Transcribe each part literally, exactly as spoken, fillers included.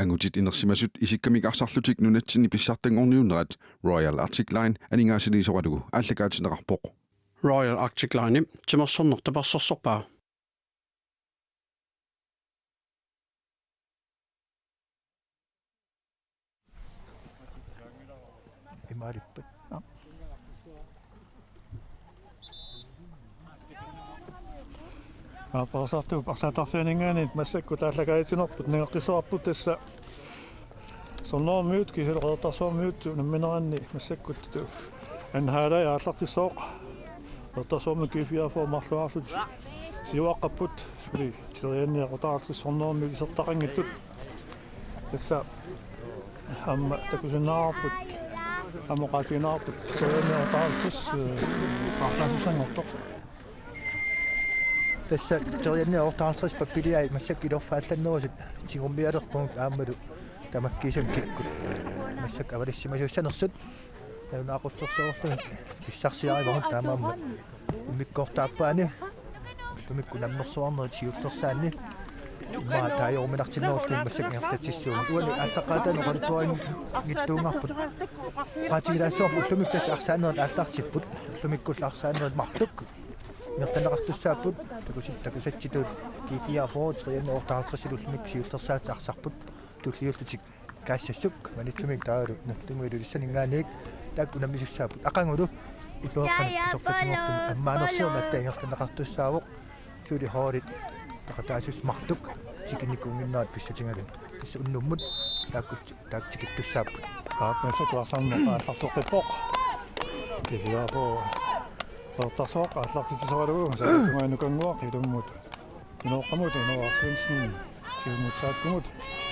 Angutit inersimasut isikkamik arsarlutik nunatsinni pissartanngorniunnerat Royal Arctic Line aningaasaliisoralugu aallakaatinneqarpoq. Royal Arctic Line timersorneq tapersersorpaa. Imaalipput. Aappaarsaartuup arsaattarfianinngaanniit massakkut aallakaatitsinerput nangeqqissavarput tassa Sonnermiut kisianni Qeqertarsuarmiut unammineranni massakkut N H L aallartissooq. Qeqertarsuarmiut G fire F-imi marluarlutik siuaqqapput suli Terianniaq otteoghalvtreds Sonnermiut isertaqanngitsut. Tassa aamma takusinnaavarput, aamma oqaatigiinnarparput Terianniaq otteoghalvtreds, eh, paarlaasussanngortoq. Tassa Terianniaq otteoghalvtreds pappiliai massakkut ilorfaallannerusut tigummialerpugut aammalu tamakkiisumik kikkut massakkut avalassimasuussanersut. Nalunaaqutsersoorlugit pissarsiarivarput taamaammat immikkoortut aappaanni ullumikkut nammersuarnerit siullersaanni immaqa taajoruminartinnerulluni massakkut ingerlatsissuugut. Uani aallaqqaataani oqaluttuarinngitsuunnarput. Oqaatigilaassuarput ullumikkut tassa arsaanerit aallartipput. Ullumikkullu arsaanerit marluk ingerlanneqartussaapput. Takusi-, takusassitut G fire F-imi Terianniaq otteoghalvtredsilu ullumikkut siullersaatit arsarput. Tulliullutik Kaassassuk Maniitsumik taavalu Nagdlunguit Ilulissaninngaanniit taakku unammisussaapput. Aqagulu ulloqeqqanut isorpatinngortumik ammaanersiorneq aatsaat ingerlanneqartussaavoq. Suli holdit peqataasussat marluk tikinnikuunnginnerat pissutigalugu. Tassa unnummut taakku taakku tikittussaapput. Aap, massakkut arsarneq aallarteqqippoq. Kisianni Qeqertarsuaq aallartitsisoralugu, Saaratunnguaq Nukannguaq ilummut Inooqqamut, Inooq Svendsen, siumut Saakkumut,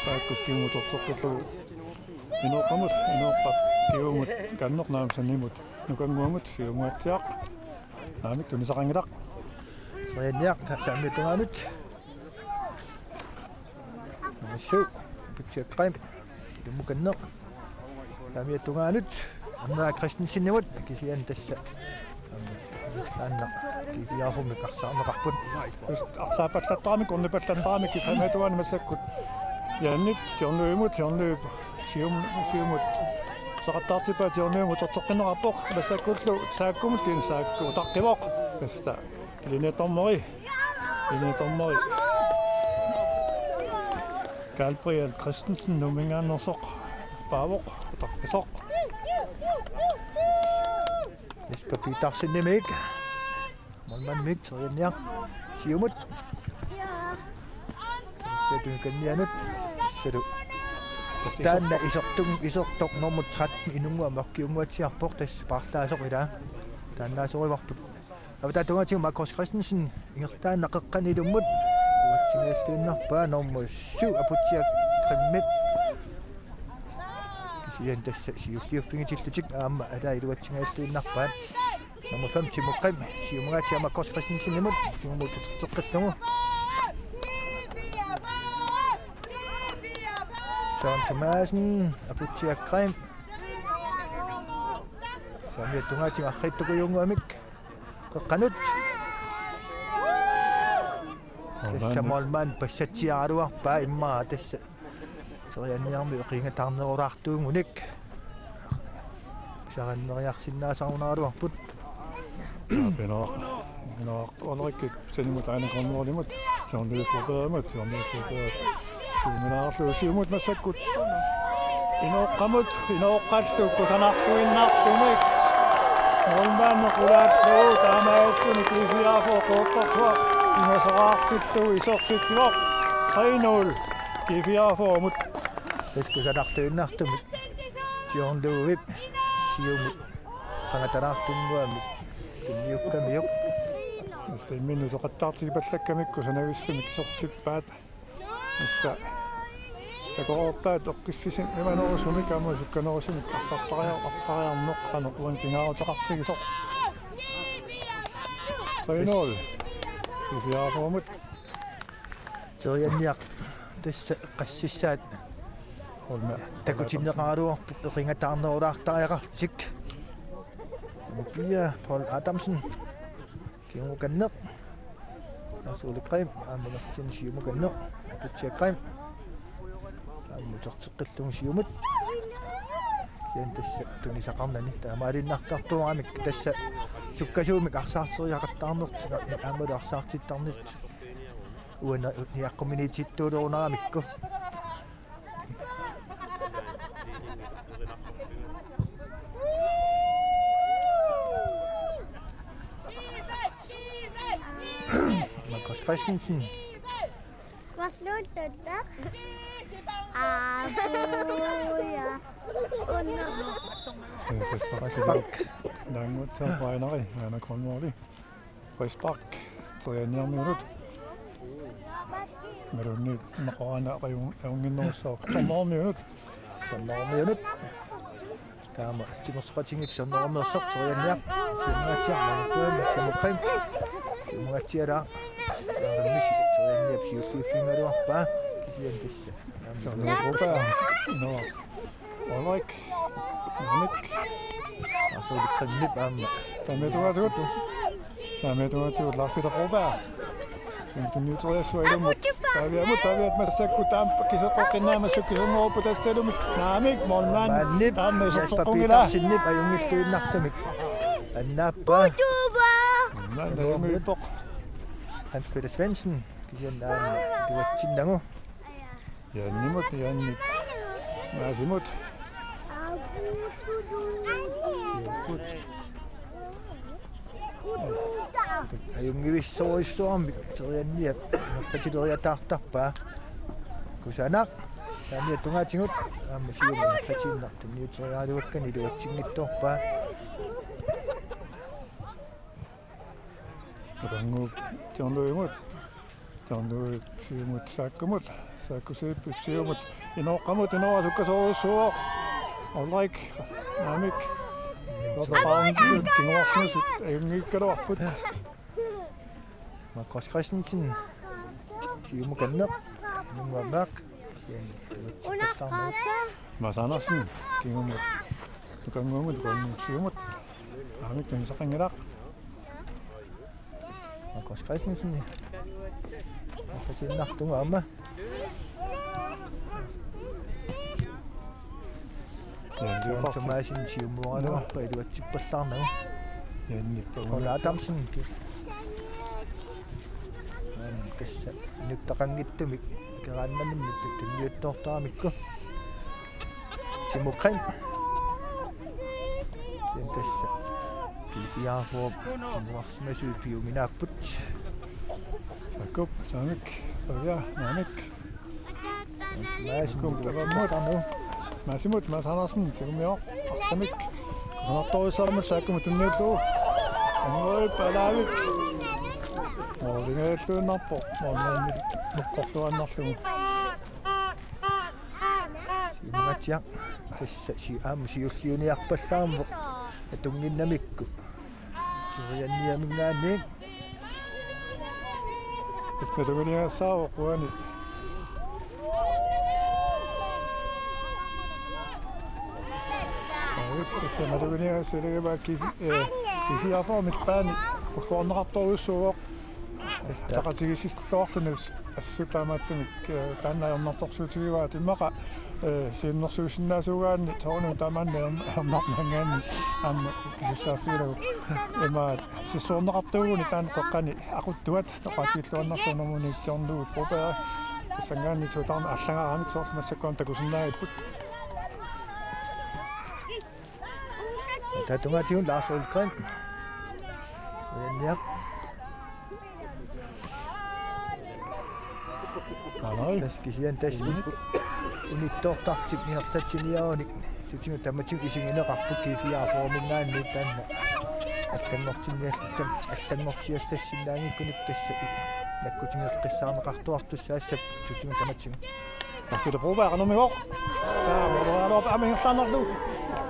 Saakkup kingumut uterteqqillugu Inooqqamut, Inooqqap kingumut kanneq naamik sanimut Nukannguamut, siumuatsiaq naamik tunisaqanngilaq. Terianniaq ta-, saamiata tungaanut. Nummer syv, Aputsiaq Kreim, ilummut kanneq. Saamiata tungaanut, Andrea Christensenimut, kisianni tassa. Taanna, G fire F-imik arsaarneqarput. Tassa arsaapallattaramik, ornipallattaramik, G fire F-imi massakkut. Jaanip, Tjørnøvimut, Tjørnøvip, sium-, siumut. Saqattaartippaa Tjørnøvimut, uterteqqinneqarpoq, massakkullu, Saakkumut, kisianni Saakku, utaqqivoq. Tassa, linjedommeri. Linjedommeri. Gabriel Christensen, Nuumminngaanneersoq, paavoq, utaqqisoq. Jesper Petersenimik. Målmandimik, Terianniaq. Siumut. Peter Kannianut. Salu. Taanna isertun-, isertoq nummer tretten Inunnguaq Markiunnguatsiarpoq tassa paarlaasoq ilaa. Taannaasorivarput. Avataata tungaatigut Markus Christensen ingerlaannaq qeqqani ilummut. Iluatsinngilluinnarpaa nummer syv Aputsiaq Krimip. Kisianni tassa siulliuffigitillutik aamma alaa iluatsinngilluinnarpaat. Nummer fem Timo Krim, siumungaatsiaq Markus Christensenimut, siumut uterteqqillugu. Søren Thomassen, Aputsiaq Krim. Saamiata tungaatigut Arriitsukujuunnguamik. Qeqqanut. Tassa målmand passatsiaraluarpaa immaqa tassa. Terianniarmiut eqiingataarnerulaartuugunik. Pisarinneriarsinnaasarunaraluarput. Pinoq. Pinoq. Ulrikip sanimut aana Grønvoldimut. Siorniup Florbergimut, Siorniup Florberg. Siuminaarlu siumut massakkut. Inooqqamut, Inooqqallu kusanarluinnartumik. Målmandi qulaallugu taamaalilluni G fire F-ip Qeqertarsuaq ingasoraartillugu isertitsivoq. Tre nul G fire F-imut. Tassa kusanarluinnartumik. Siorniup siumut qangatalaartunnguamik tunniukkamiuk. Imminut utoqqattaartigipallakkamikku sanavissumik isertippaat. Tassa takoreerpaat eqqissisimanerusumik aamma sukkanerusumik arsartariar-, arsariarneq qanoq uani pingaaruteqartigisoq. Tre nul. G fire F-imut. Terianniaq tassa qassissaat. Olme. Takutinneqaraluarpoq eqiingataarnerulaartariaqarlutik. Nummer fire, Paul Adamsen. Kingumut kanneq. Lars Ole Graham, aamma Martin siumut kanneq. Aputsiaq Graham. Aamma uterteqqillugu siumut. Kisianni tassa tunisaqarnani taamaaliinnartartuuramik tassa sukkasuumik arsaarteriaqattaarnertik aammalu arsaartittarnertik uanga niaqquminitittuulerunaramikku. Markus Christensen. Frispark. Naanngutsaa painari, aana corneri. Frispark. Terianniarmiunut. Melunni maqorana ajun-, ajunnginnerussaaq. Femogtyve-miunut. Femogtyve-miunut. Taama timersoqatigiit femogtyve-miunut terianniaq. Siumungaatsiaq, Siumukheim. Siumungaatsiaq. Aammisi terianniap siulliuffigigaluarpaa. Kisianni tassa. Siumungaatsiaq. No. Ulrik. Ulrik. Asulkrinnip aamma. Taamiatungaatsigut. Taamiatungaatsigut Lars Peter Broberg. Tunniuteriassavaa ilummut. Paviamut, Paviat massakkut taama kiseqqoqqinnaammat sukkisunngoruppoq tassalumi. Naamik, målmand. Målmandip, taama Jesper isertoqqunngilaa. Petersenip ajunngilluinnartumik. Annaappaa. Målmand ajunngilluinnarpoq. Hans Peter Svendsen, kisianni aamma iluatsinnagu. Jannimut, Jannip. Maasimut. Ajunngivissoorissuarmik terianniap ingerlatileriataartarpaa. Kusanaq. Taamiattungaatigut aamma siumut ingerlatiinnartoq tunniuteriaraluakkani iluatsinngitsoorpaa. Apanguup John Louimut. John Louip siumut Saakkumut. Saakku Seepip siumut Inooqqamut, Inooq sukkasoorujussuuvoq. Ulrik, Naamik. Robert Baunsgaard, kinguarsimasut ajunngikkaluarput. Markus Christensen. Siumukanneq. Nunguammaaq. Mads Andersen, kingumut. Nukannguamut, Nukannguup siumut. Aamma tunisaqanngilaq. Markus Christensen. Markus Innartunga aamma. Jaan Lyberth. Thomasen siumuaraluarpaa iluatsippallaarnagu. Jaan Lyberth. Ole Adamsen. Aam, tassa inuttaqanngitsumik ikeraannaminnut tunniuttoortaramikku. Timo Kring. Kisianni tassa P F R-ip kinguarsimasuit piuminaapput. Saakkup, Naamik, Pavia, Naamik. Maasimut, Maasimut, Mads Andersen, tigummioq, arsamik. Kusanartorujussuarmut Saakkumut tunniullugu. Angoi, Palaavik. Målingajulluinnarpoq, målmandip nukkorluaannarlugu. Siumungaatsiaq, tassa si-, aamma siulliuniarpallaarpoq, atunnginnamikku. Terianniaminngaanniit. Tassa maluginiagassaavoq uani. Aavik, tassa maluginiagassaligamaa ki-, eh, P F R-ip midtbane aqulluarneqartorujussuuvoq. Ataqatigiissilluarluni assut taamaattumik, eh, taanna ajornartorsiutigivaat immaqa, eh, siunnersuisinnaasuugaanni soorunami tamanna ajorn-, ajornarnaanngaanniit aamma pisussaaffigilagut. Imaat sissuerneqartuuguni taanna qeqqani aquttuat oqaatigilluinnarlugu nummer nitten John Louis Broberg. Tassanngaanniit suut tamarmik allagaaramik soorlu massakkut aamma takusinnaagipput. Tatungaatigut Lars Olgren. Ujanniaq. Aamma. Tassa kisianni tassa uni-, unittoortartik ingerlatsiniarunik. Sutigut tamatigut isigineqarput P F R-iminngaanniit taanna. Allanngortinniallassammik, allanngortiallassinnaanngikkunik tassa i-, nakkutigeqqissaarneqartuartussaassappat sutigut tamatigut. Peter Broberg, qanormigooq. Tassa, måleriaraluarpoq aamma ingerlaannarlugu.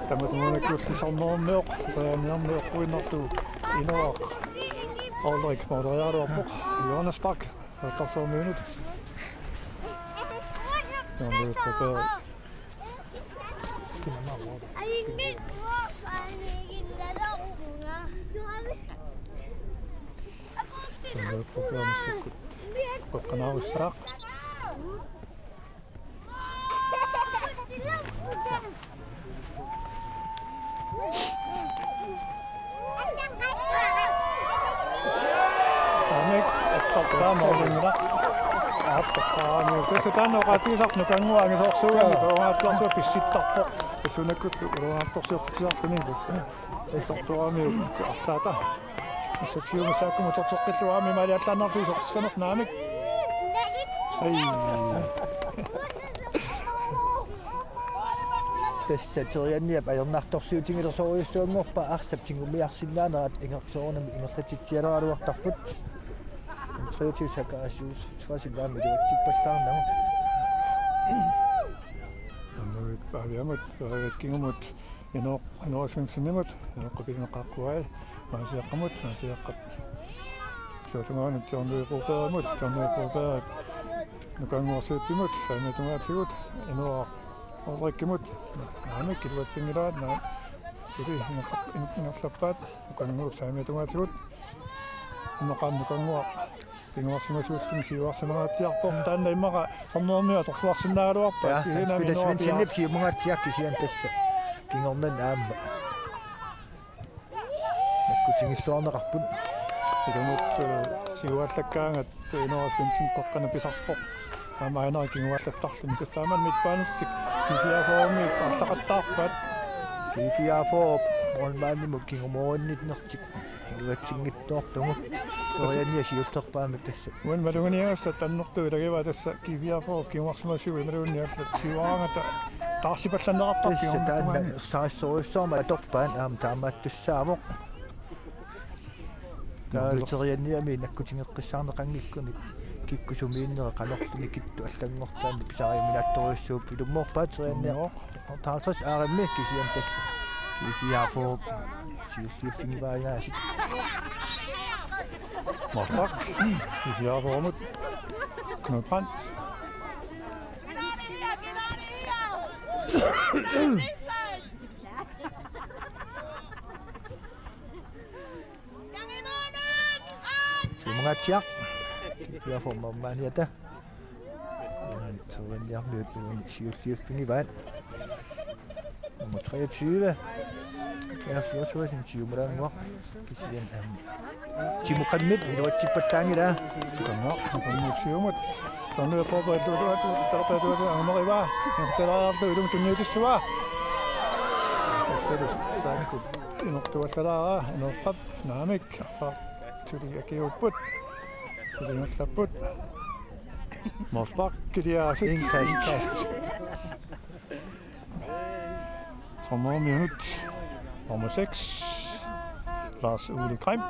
Tamatumuunakkulli sornermioq, terianniarmioq, uinnarlugu. Inooq. Ulrik, måleriaraluarpoq. Jonas Bak, halvtredsermiunut. Jonas Broberg. Jonas Broberg massakkut. Qeqqanaarussaaq. Taama oqinngilaq. Aappaqqaami. Tassa taanna oqaatigisarput Nukannguaq angisoorsuugami, peroriartorsuaq pissittarpoq. Tassuunakkullu peroriartorsiortitsisarluni tassa. Ilortuaramiuk arlaata. Massakkut siumut saakkumut uterteqqillugu aamma imaaliallaannarlugu isertissanersoq, naamik. Ai. Tassa Terianniap ajornartorsiutigilersorujussuanngorpaa arsap tigummiarsinnaanerat ingerlasoorunami ingerlatsitsialeraluartarput. Treogtyve Zacharias Josefsen aamma iluatsippallaarnagu. Annuit Paviamut, Paviat kingumut, Inooq, Inooq Svensenimut, Inooq Qupilneqaqquai, Maasiaqqamut, Maasiaqqap. Soorungaanut John Brobergimut, John Broberg. Nukannguaq Seppimut, saamiata tungaatigut, Inooq Ulrikkimut, naamik iluatsinngilaat, naa, suli ingerlap-, ingerlappaat, Nukannguup saamiata tungaatigut, immaqa Nukannguaq kinguarsimasuulluni siuarsimangaatsiarpoq, taanna immaqa Sermermiut atorluarsinnaagaluarpaat. Ja, Hans Peter Svensenip siumangaatsiaq kisianni tassa kingornani aamma nakkutigilluarneqarput. Ilumut, eh, siuaallakkaangat Inooq Svendsen qeqqanut pisarpoq. Aamma Ejner kinguaallattarluni. Tassa taamani midtbanertik G fireogfyrremi arlaqattaarpaat. G fireogfyrre målmandimut kingumoorinninnertik iluatsinngitsoorlugu. Terianniap siullerpaamik tassa. Uani maluginiagassat annertuut ilagivaat tassa G fireogfyrre kinguarsimasuup imaluunniit allat siuaraangata taarsipallanneqartarput. Tassa taanna ersarissorujussuarmik atorpaat aamma taamaattussaavoq. Taava Terianniami nakkutigeqqissaarneqanngikkunik kikkut sumiinnerit qanorluunniit kittut allanngortaanni pisariuminaattorujussuupput, ilummoorpaat Terianniaq. Otteoghalvtreds R M-i kisianni tassa G fireogfyrre siulliuffigivaangaasiit. Målspark. G fireogfyrremut. Knud Brandt. Siumangaatsiaq. G fireogfyrre målmandiata. Terianniarmiut uani siulliuffigivaat. Nummer treogtyve. Lars Josefsen, siumulaannguaq. Kisianni aamma Timo Grimmip iluatsippallaanngilaa. Nukannguaq, Nukannguup siumut. Tanu Jakob iluatsippaa, Tanu Jakob iluatsippaa, Anna-Marie Vaa. Nukatalaarlu ilumut tunniutissavaa. Tassalu saakkup inortuallalaara, Inooqqap, naamik, arsaartut suli akiupput. Suli ingerlapput. Målspark, kiliaasik. Indkast. Sermermiunut nummer seks, Lars Ole Krim.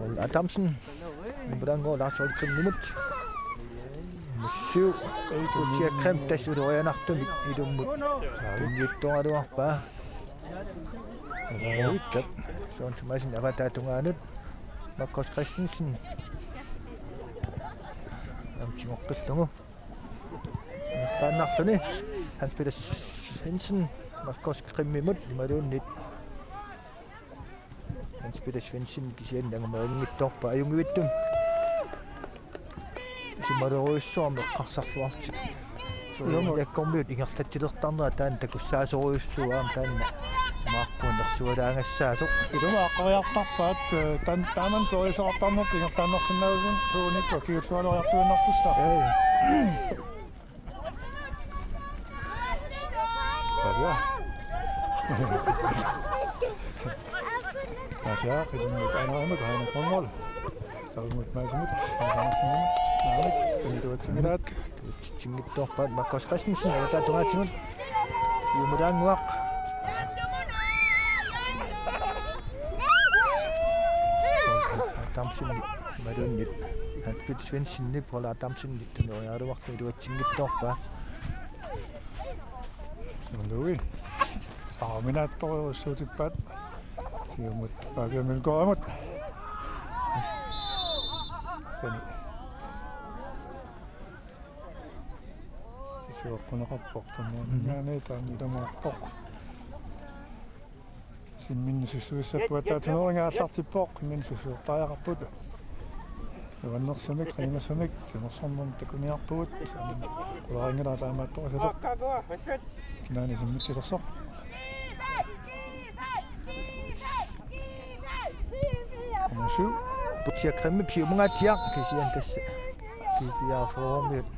Ole Adamsen. Nummer Lars Ole Krimimut. Nummer syv, Ulrik Krim, tassa ulorianartumik ilummut tunniuttoraluarpaa. Soorlu Thomasen avataa tungaanut. Markus Christensen. Aamma tigoqqillugu. Taannarluni Hans Peter Svendsen, Markus Grimmimut imaluunniit Hans Peter Svendsen kisianni angumerinngitsoorpaa ajunngivittumik. Isumalerujussuarmik eqqarsarluartut. Ilumut. Jakkormiut ingerlatsilertarnerat taanna takussaasorujussuuvoq aamma taanna. Maarpun nersualaangassaasoq. Ilumut aaqqeriartarpaat, eh, tan-, taamani periuseqartarnerput ingerlaannarsinnaavugut suunikku akiullualeriartuinnartussaavoq. Ee. Pavia. Asia, ilumut aanarimut aana Kornvold. Tavumut Madsenimut, Madsenimut, naamik, saniluatsingilaat. Iluatsitsinngitsoorpaat Markus Christensen, avataa tungaatigut. Siumulaannguaq. Adamsenip imaluunniit Hans Peter Svendsenip Ole Adamsenip tunniuttariaraluartoq iluatsinngitsoorpaa. Sumului. Saaminaattorujussuutippaat. Siumut Pavia Mølgaardimut. Sani. Sisuaqquneqarpoq tunniunniani taanna ilumoorpoq. Simminni sussuissappat taava tunuringa aallartippoq, imminut sussuertariaqarput. Nuannersumik, qiimasumik, timersornermut takuniarpugut. Qularinngilara taamaattorisasoq. Kinaani simmitsilersoq. Nummer Syv. Aputsiaq Krimip siumungaatsiaq kisianni tassa G F A-miut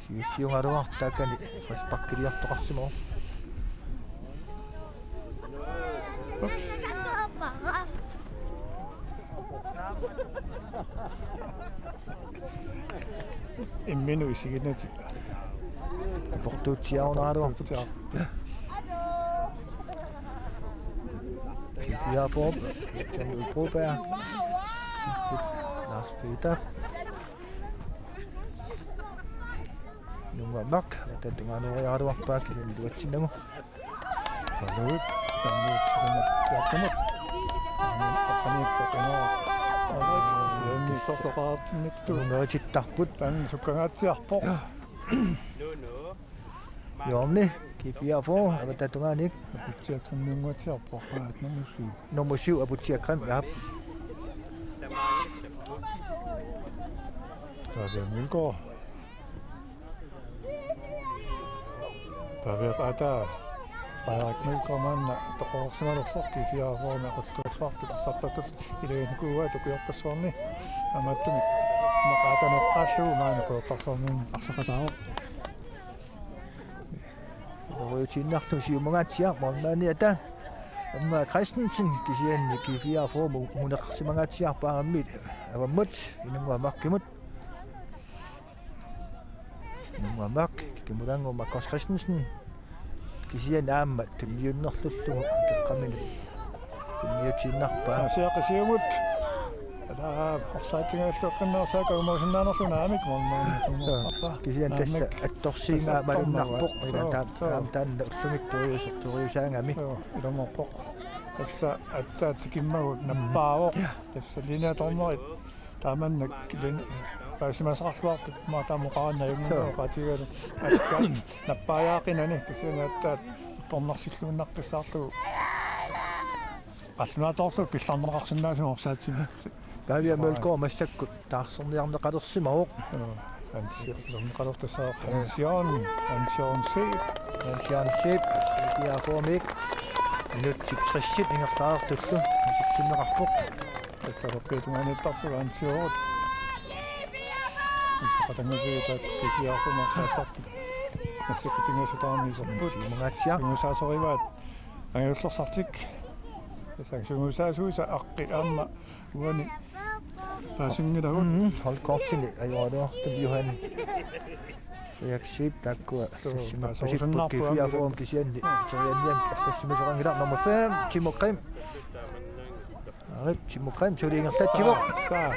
siulliugaluartut taakani frisparkiliortoqarsimavoq. Ups. Imminut isiginnatik. Portuutsiarunaruarput. G F A-p Samuel Broberg. Lars Peter. Inunnguaq Mark, aamma tungaanut aalluarpaa kisianni iluatsinnagu. Saluit, saluit, saluit, saluit. Aamma, aamma, aamma. Sianni sortoqartinnittut. Numeritittarput. Taanna sukkangaatsiarpoq. Hjørne, G F A, aamma tungaanut. Aputsiaq Krimip siumungaatsiarpoq, aa, nummer syv. Nummer syv, Aputsiaq Krimip, ja. Pavia Mølgaard. Pavia Pata. Frederik Mølgaard maanna toqorsimalersoq G F A-mi aqulluartut arsartartut ilaginikuuaa tukiorpassuarni. Aamma tamatuma maqaataneqqaallugu maanna quertarsuarmi arsaqataavoq. Iloriutiinnarlugu siumungaatsiaq målmandiata Emma Christensen kisianni G F A-p uneqarsimangaatsiarpoq aamma avammut Inunnguaq Markimut. Inunnguaq Mark, Kimulaannguaq Markus Christensen. Kisianni aamma tunniunnerlullugu qeqqaminut tunniutiinnarpaa. Aasiaq Qasiumut. Ala, offside-igalluaqqinnaarsaaq kaumausinnaanerlu naamik målmandi. Joo, kisianni tassa naamik. Attorsiigaa tassa malunnarpoq. Attornarpoq. Ila. Joo, taa-, joo. Taanna ullumikkut toriuser-, toriusaagami. Joo, ilumoorpoq. Tassa aatsaat tikimmagu nappaavoq. Tassa linjedommerit taamannak lin-, paasimasaqarluartut maani taama oqaannarlugu. Joo. Oqaatigalugu. Aatsaat nappaajaaqinani kisianni aatsaat ippornarsilluinnaqqissaarlugu. Qallunaatoorlugu pillarneqarsinnaasumik offside-imik. Pavia Mølgaard massakkut taarserniarneqalersimavoq. Joo, Hans Jørgen, Hans Jørgen Seep. Hans Jørgen Seep, G F A-miut. Minutsit tressit ingerlaartullu isertinneqarpoq. Tassa aputsiaq tungaanut ittartoq Hans Jørgen. Iseqatangavigit taakku G F A-miut saattartut. Massakkut pingasut tamarmik iserput. Siumungaatsiaq. Siumusaasorivaat. Angajullersartik. Tassa siumusaasuisa aqqi aamma uani paasinngilagut. Mm, holdkortini ajoraluartumik Johan Frederik Seep taakkua. Joo, sassimappaasipput paasuusinnarput G F A-p aamma. Kisianni. Mm. Terianniamik allassimasoqanngilaq nummer fem, Timo Grim. Arit, Timo Grim, suli ingerlatsivoq. Saa, saa.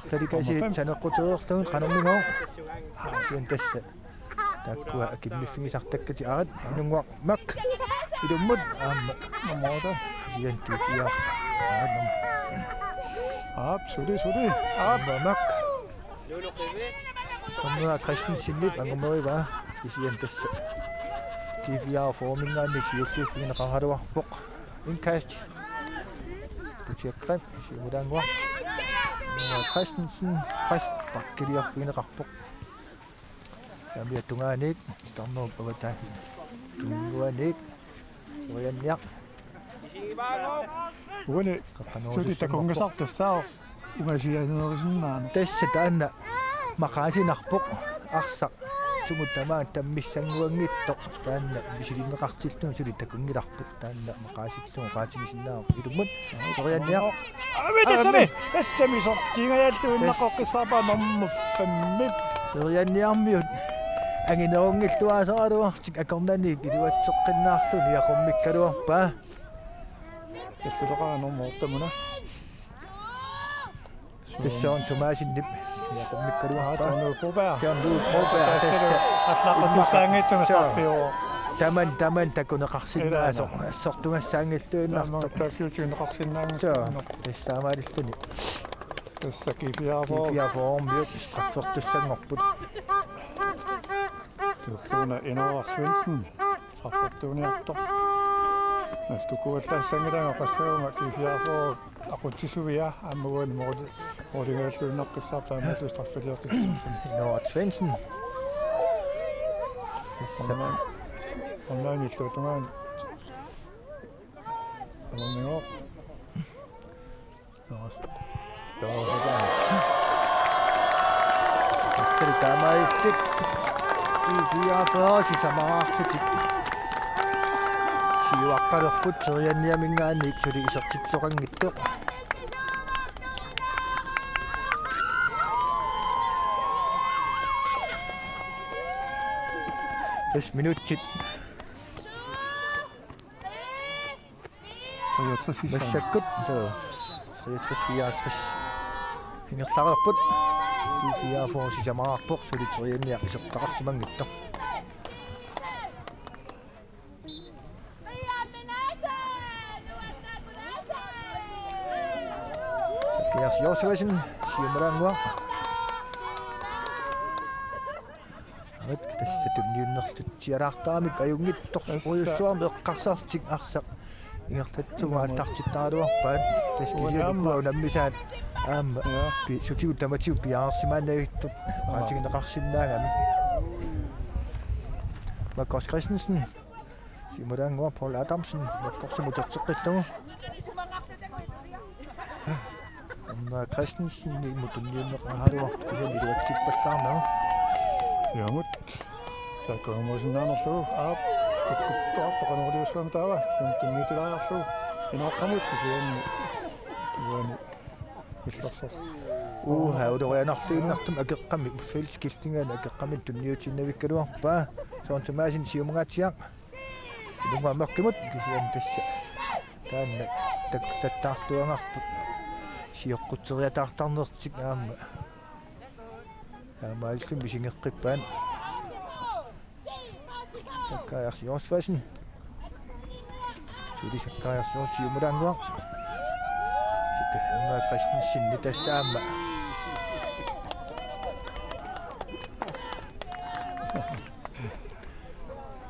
Arlalikasiit nummer fem. Saneqqutereerlugit qanormigooq. Aa, kisianni tassa. Taakkua akimmiffigisartakkatik arit, Inunnguaq Mark. Ilummut aamma. Nummer otte. Kisianni G F A. Aap, suli, suli. Aap. Inunnguaq Mark. Aamma Christensenip angumeriarpaa. Kisianni tassa. G F A-p forminngaanniit siulliuffigineqaraluarpoq. Indkast. Aputsiaq Krimip siumulaannguaq. Inunnguaq Christensen. Frisparkiliorfigineqarpoq. Saamiata tungaanut, Tarmoq avataa. Tungaanut, terianniaq. Uani, qaqqanoorissanngorpoq. Suli takunngisarput tassa, ungasianeerisinnaaneq. Tassa taanna maqaasinarpoq, arsaq, sumut tamaat tammissannguanngitsoq, taanna misilinneqartillugu suli takunngilarput, taanna maqaasillugu oqaatigisinnaavoq, ilummut, terianniaq. Aami, tassami, tassami sortiingajalluinnaqqissaarpaa nummer fem. Terianniarmiut anginerunngilluaasaraluartik akornanniit iluatseqqinnaarluni niaqqummikkaluarpaa. Tassa nummer otte-muna. Tassa Søren Thomassenip niaqqummikkaluarpaa. Aa, John Lou Broberg. John Lou Broberg, tassa. Allaqqattussaanngitsumik straffiuvoq. Taman, taman takuneqarsinnaasoq. Ilaa. Assortugassaanngilluinnartoq. Taman takuneqarsinnaanngitsoq. Joo, tassa taamaalilluni. Tassa G F A-p. G F A-p formiut straffertussanngorput. Tuulluna Inooq Svendsen. Straffertuuniartoq. Naskukuallaassanngilanga oqassaanga G F A-p aqutsisuvia aamma uani mooli-, mooligalluinnaqqissaarput taamaallu straffeliortut. Noah Svendsen. Online-, online-illu tungaanut. Online-igooq. Tassali taamaalillutik G fireogfyrre sisamaraarlutik siuaqqalerput, terianniaminngaanniit suli isertitsisoqanngitsoq. Tassa minutsit treogtres sisamat. Massakkut, suu, treogtres fireogtres. Ingerlareerput. G fireogfyrre sisamaraarpoq, suli terianniaq isertitaqarsimanngitsoq. Zacharias Josefsen, siumalaannguaq. Aamma tassa tunniunnerlutsialaartaramik ajunngitsorujussuarmik eqqarsartik arsaq ingerlatsisoq aallartittaraluarpaat. Tassa kisianni uku unammisaat aamma, ja, pi-, sutigut tamatigut piareersimaannavittut, ja, oqaatigineqarsinnaagami. Markus Christensen. Siumalaannguaq Paul Adamsen, Markusip uterteqqillugu. Anna Christensenimut tunniunneqaraluarpoq, kisianni iluatsippallaarnagu. Iamut. Sakkuumusinnaanerlugu, aap, tukkuttuartoqanerliussuami taava, siumut tunniutilaariarlugu. Inoqqamut kisianni. Iluani. Illersoq. Uha, ulorianarluinnartumik akeqqamik, feltskiltingaani akeqqamik tunniutiinnavikkaluarpaa. Soorlu Thomasen siumungaatsiaq. Inunnguaq Mørkimut kisianni tassa taanna tak-, tattaartuagarput. Sioqqutseriataartarnertik aamma taamaalilluni misigeqqippaat. Zacharias Josefsen. Suli Zacharias Josefsen siumalaannguaq. Sitten Anna Christensen tassa aamma.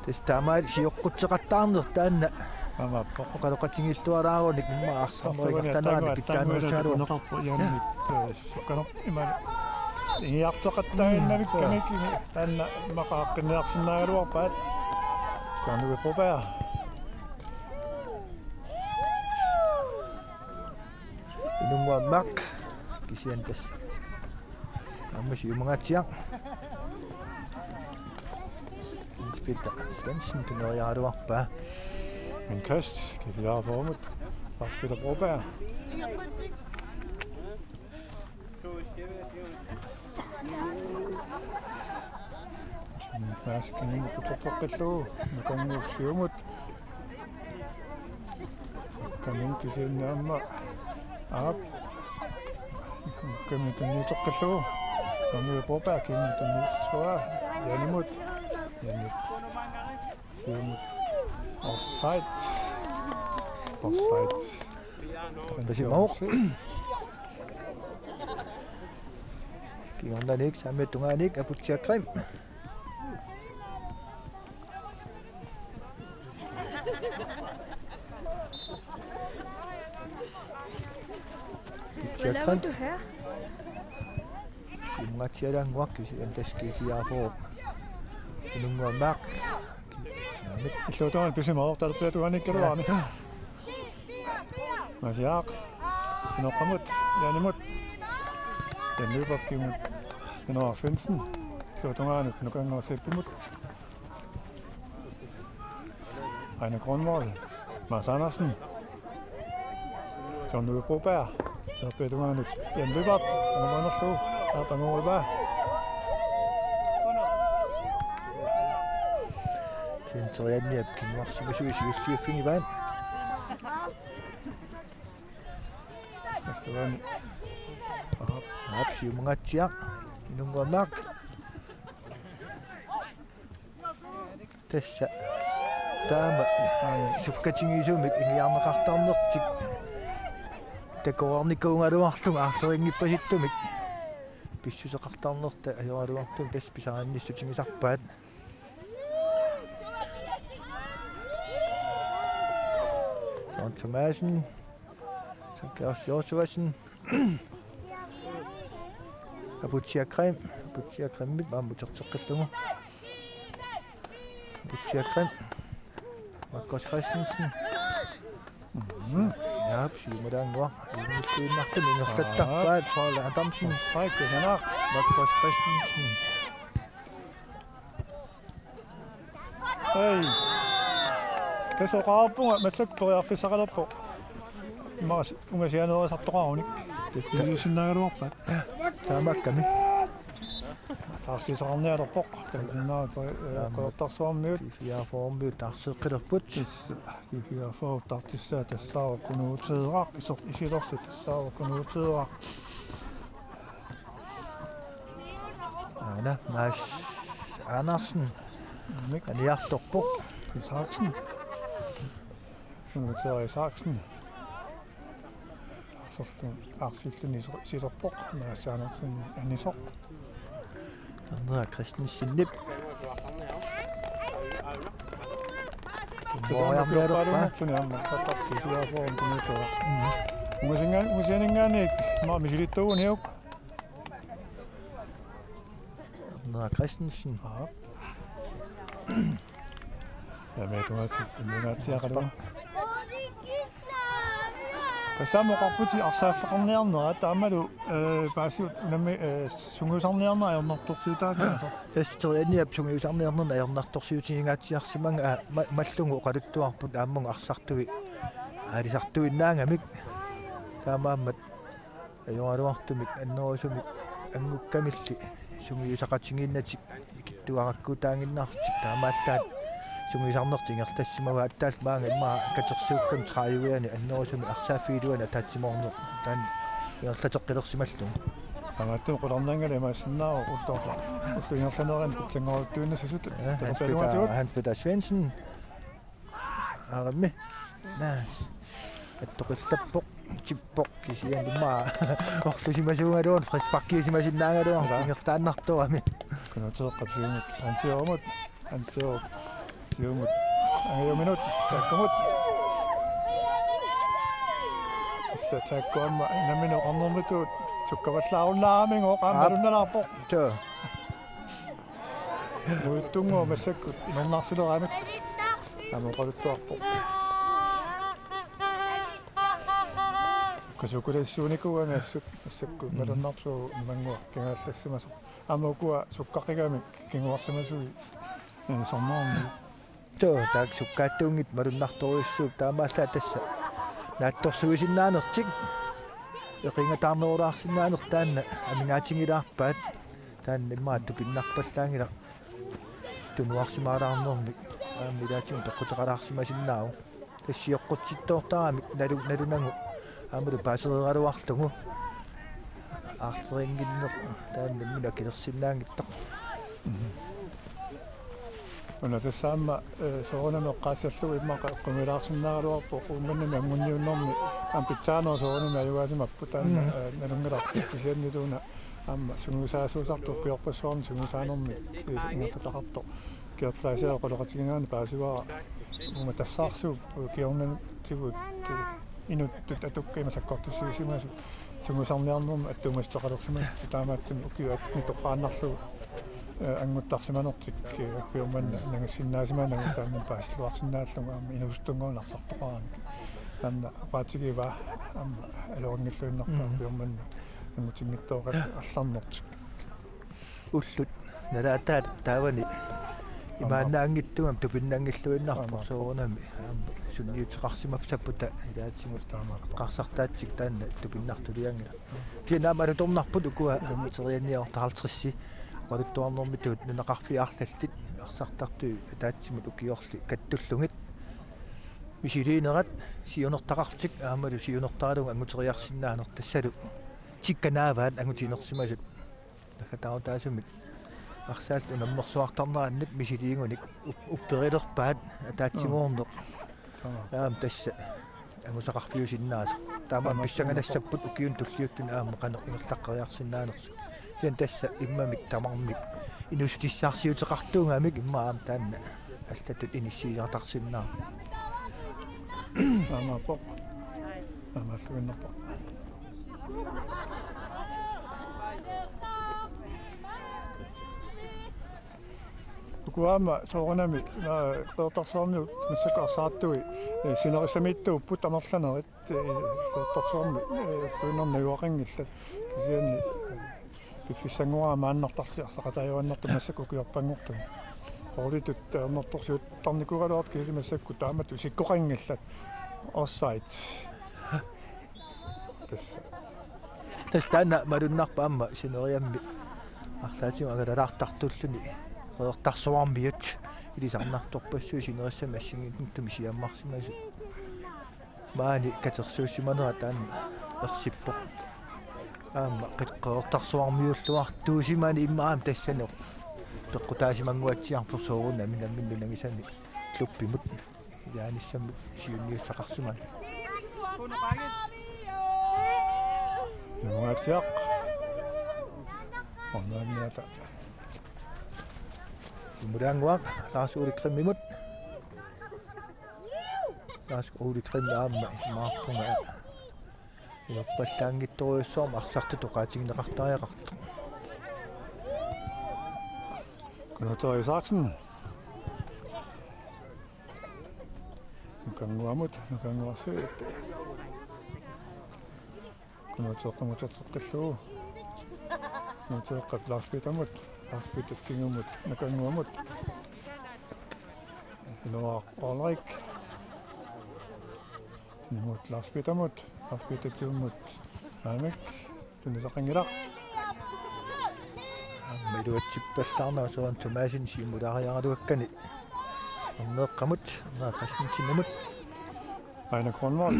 Tassa taamaal sioqqutseqattaarneq taanna. Aamma. Oqaloqatigiilluaraarunik immaqa arsarneq ingerlanerani pitsaannerusaaruuvoq. Neqarpoq Jannik, eh, sukkanerpoq ima. Ingiartoqattaaginnavikkami, mm, taanna immaqa aaqqinniarsinnaagaluarpaat. Taanna Broberg. Inunnguaq Mark kisianni tassa aamma siumungaatsiaq. Hans Peter Svendsen tuneriaraluarpaa. Indkast, G fireogfyrre-mut. Lars Peter Broberg. Maasik inummut uterteqqillugu, Nukannguup siumut. Nukannguup kisianni aamma. Aap. Nukanngui tunniuteqqillugu. Tommy Broberg, Kimmi tunniussua. Janimut. Janip. Siumut. Offside. Offside. Tasimavoq. Kingornanik saamiata tungaanut Aputsiaq Grim. Aputsiaq Grim. Siumungaatsialaannguaq kisianni tassa G fireogfyrre. Inunnguaq Mark. Illuatungaanut tasimavoq, talerpiata tungaanut ikkaluarami. Masiaq. Inoqqamut, Janimut. Jan Lyberthimut. Inoaq Svendsen. Illuatungaanut Nukannguup Seppimut. Aine Grønvold. Mads Andersen. John Uwe Broberg. Talerpiata tungaanut Jan Lyberth. Angumaanerlugu. Aap, angumaappaa. Senterianniap kinguarsimasui siulliuffigivaat. Aap. Aap, siumungaatsiaq. Inunnguaq Mark. Tassa. Taama, aa, sukkatigisumik ingiarneqartarnertik. Takoreernikuugaluarlunga aarlerinngippassittumik. Pissuseqartarnertik ajoraluartumik tassa pisarinnissutigisarpaat. John Thomasen. Zacharias Josefsen. Aputsiaq Grim. Aputsiaq Grimip aamma uterteqqillugu. Aputsiaq Grim. Markus Christensen. Mhm. Jaap, siumalaannguaq. Inuuinnartumi ingerlattarpaat, Paul Adamsen. Ai, kusanaq. Markus Christensen. Ai. Tassa oqarpunga massakkut periarfissaqalerpoq. Maas ungasianeerisartoqarunik. Tassa. Ilusinnaagaluarpaat. Taamaakkami. Taarsiisoqarnialerpoq. Tamannaat, eh, Qeqertarsuarmiut. G fireogfyrremiut taarseeqqilerput. Tassa, G fireogfyrre taartissaa tassaavoq Kunuuteeraq, iser-, Isilersut tassaavoq Kunuuteeraq. Aana, Mads Andersen. Mik. Aniartorpoq. Isaksen. Kunuuteeraq Isaksen. Arsilluni, arsilluni iso-, isilerpoq, Mads Andersen anisoq. Andrea Christensenip. Tusaanut kiorpaaluunnertuni aamma, tappakki kiaforum tunuutua. Mhm. Ungasinnga-, ungasianinngaanniit, ma misilittuuguniuk. Andrea Christensen. Aap. Ja, me tungaati, tungaatiaqalugu. Tassami oqarputit arsaaffeqarniarnerat aammalu, eh, paasiut unammi, eh, sungiusarniarneq ajornartorsiutaat. Tassa Terianniap sungiusarniarnerni ajornartorsiutigingaatsiarsimanga, aa, ma-, mallugu oqaluttuarput aammalu arsartui aalisartuinnaangamik. Taamaammat ajoraluartumik annerusumik anngukkamilli sungiusaqatigiinnatik ikittuarakkuutaaginnarlutik taamaallaat sungiusarnertik ingerlassimavaat, aatsaat maanga immaqa katersuukkami trediviani annerusumik arsaaffigiluani ataatsimoorneq taanna ingerlateqqilersimallugu. Taamaattumik qularnanngilaq imaassinnaavoq ulloq. Ullup ingerlanerani pitsanngoruttuinnassasut. Ja, Hans Peter, taperpalugaatigut. Hans Peter Svendsen. Arammi. Naas. Attoqillappoq, tippoq kisianni immaqa orlusimasuugaluarpoq, frisparkiusimasinnaagaluarpoq. Ila. Ingerlaannartorami. Kunuuteeqqap siumut. Antiorumut. Antiorup siumut. Angajuminut. Saakkumut. Tassa Saakku aamma nammineq oqarnermitut sukkavallaarunnaaramiuk oqaamma. Aap. Malunnalaarpoq. Suu. Nuittunngooq massakkut inornarsileramik. Aamma oqaluttuarpoq. Kasukulassuunikuuani assut massakkut. Mm. Malunnarpoq suu imannguaq kingaallassimasoq. Aamma ukua sukkaqigamik kinguarsimasui, eh, sommermi. Suu, taakku sukkaattuunngitsut malunnartorujussuupput taamaallaat tassa. Naatsorsuisinnaanertik. Eqingataarnerulaarsinnaaneq taanna amigaatigilaarpaat. Taanna immaqa tupinnarpallaanngilaq tunuarsimaalaarnermik aamma ilaatigut peqquteqalaarsimasinnaavoq. Tassa sioqqutsittoortaramik nalu-, nalunagu aammalu paasereeraluarlugu aarlerinngitsoq taanna imminut akilersinnaanngitsoq. Mhm. Una tassa aamma, eh, soorunami eqqaassallugu immaqa eqqumiilaarsinnaagaluarpoq Uummannami anguniunnermi aamma pitsaanerup soorunami ajugaasimapput taanna, mm, eh, nalunngilarput kisianniluunniit aamma sungiusaasuusartoq ukiorpassuarni sungiusaanermik, eh, ingerlataqartoq. Georg Fleischer oqaloqatigiinnerani paasivara uuma tassaarsuup ukiornatigut, eh, inuttut atukka ima sakkortusiusimasut sungiusarniarnermut attuumassuteqalersimasut taamaattumik ukiut attenit toqqaannarlugu, eh, annguttarsimanertik, eh, ukiormanna nangassinnaasimanermik taanna paasilluarsinnaallugu aamma inuusuttunngooq arsartoqaramik. Taanna oqaatigivaa aamma ajorinngilluinnarpaa, mm, ukiormanna angutinngitsoorput allarnertik. Ullut nalaataat taavani imaannaanngitsumik tupinnanngilluinnarpoq. Aamma. Soorunami aamma sunniuteqarsimassapputa ilaatigut eqqarsartaatsik taanna tupinnartulianngilaq. Kisianni aamma alutornarput ukua. Aamma. Terianniorta halvtredsit oqaluttuarnermitut nunaqarfiit arlallit arsartartui ataatsimut ukiorli kattullugit misiliinerat siunertaqarlutik aammalu siunertaralugu anguteriarsinnaaneq tassalu tikka naavaat angutiginersimasut. Naggataarutaasumik arsaallutik unammersuartarnerannut misiliigunik up-, upperilerpaat ataatsimoorneq. Aamma. Aamma tassa angusaqarfiusinnaasoq. Taamaammat. Taamaammat pissanganassapput ukiuni tulliuttuni aamma qanoq ingerlaqqeriarsinnaanersoq. Kisianni tassa immamik tamarmik inuussutissaarsiuteqartuugamik immaqa aamma taanna allatut inissiisartarsinnaavoq. Aammaappoq. Aamma alluinnarpoq. Uku aamma soorunami, aa, Qeqertarsuarmiut massakkut arsaartui, ee, sinerissamiittuupput amerlanerit, ee, Qeqertarsuarmi, ee, tuinnarnajuaqanngillat kisianni, ee, piffissanngorama maannartarli arsaqataajuaannartut massakkut ukiorpanngortut. Holditut ajornartorsiuttarnikuugaluartut kisianni massakkut taamatut isikkoqanngillat offside. Tassa. Tassa taanna malunnarpoq aamma sineriammi arlaatigut angalalaartartulluni Qeqertarsuarmiut ilisarnartorpassuit sinerissami assigiinngitsumi siammarsimasut. Maani katersuussimanera taanna ersippoq. Aamma Qeqertarsuarmiulluartuusimani immaqa aamma tassani peqqutaasimanguatsiarpoq soorunami nammineq nunagisani klubbimut ilaanissamut siunniussaqarsimani. Nuugatsiaq. Ornaaniata. Imulaannguaq Lars Ole Grimmimut. Lars Ole Grimm aamma isumaqarpunga. Ajorpallaanngitsorujussuarmik arsartut oqaatigineqartariaqartoq. Kunuutoq Isaksen. Nukannguamut, Nukannguarsi. Kunuutoq Qamutserteqqillugu. Kunuutoq Lars Petermut, Lars Peter kingumut, Nukannguamut. Inuaq Ulrik. Sinimut Lars Petermut, Lars Peter Blumut. Aamik, tunisaqanngilaq. Aamma iluatsippallaarnera Søren Thomassen siumulaariaraluakkani. Erneeqqamut, Erneeq Christensenimut. Aina Kornvold.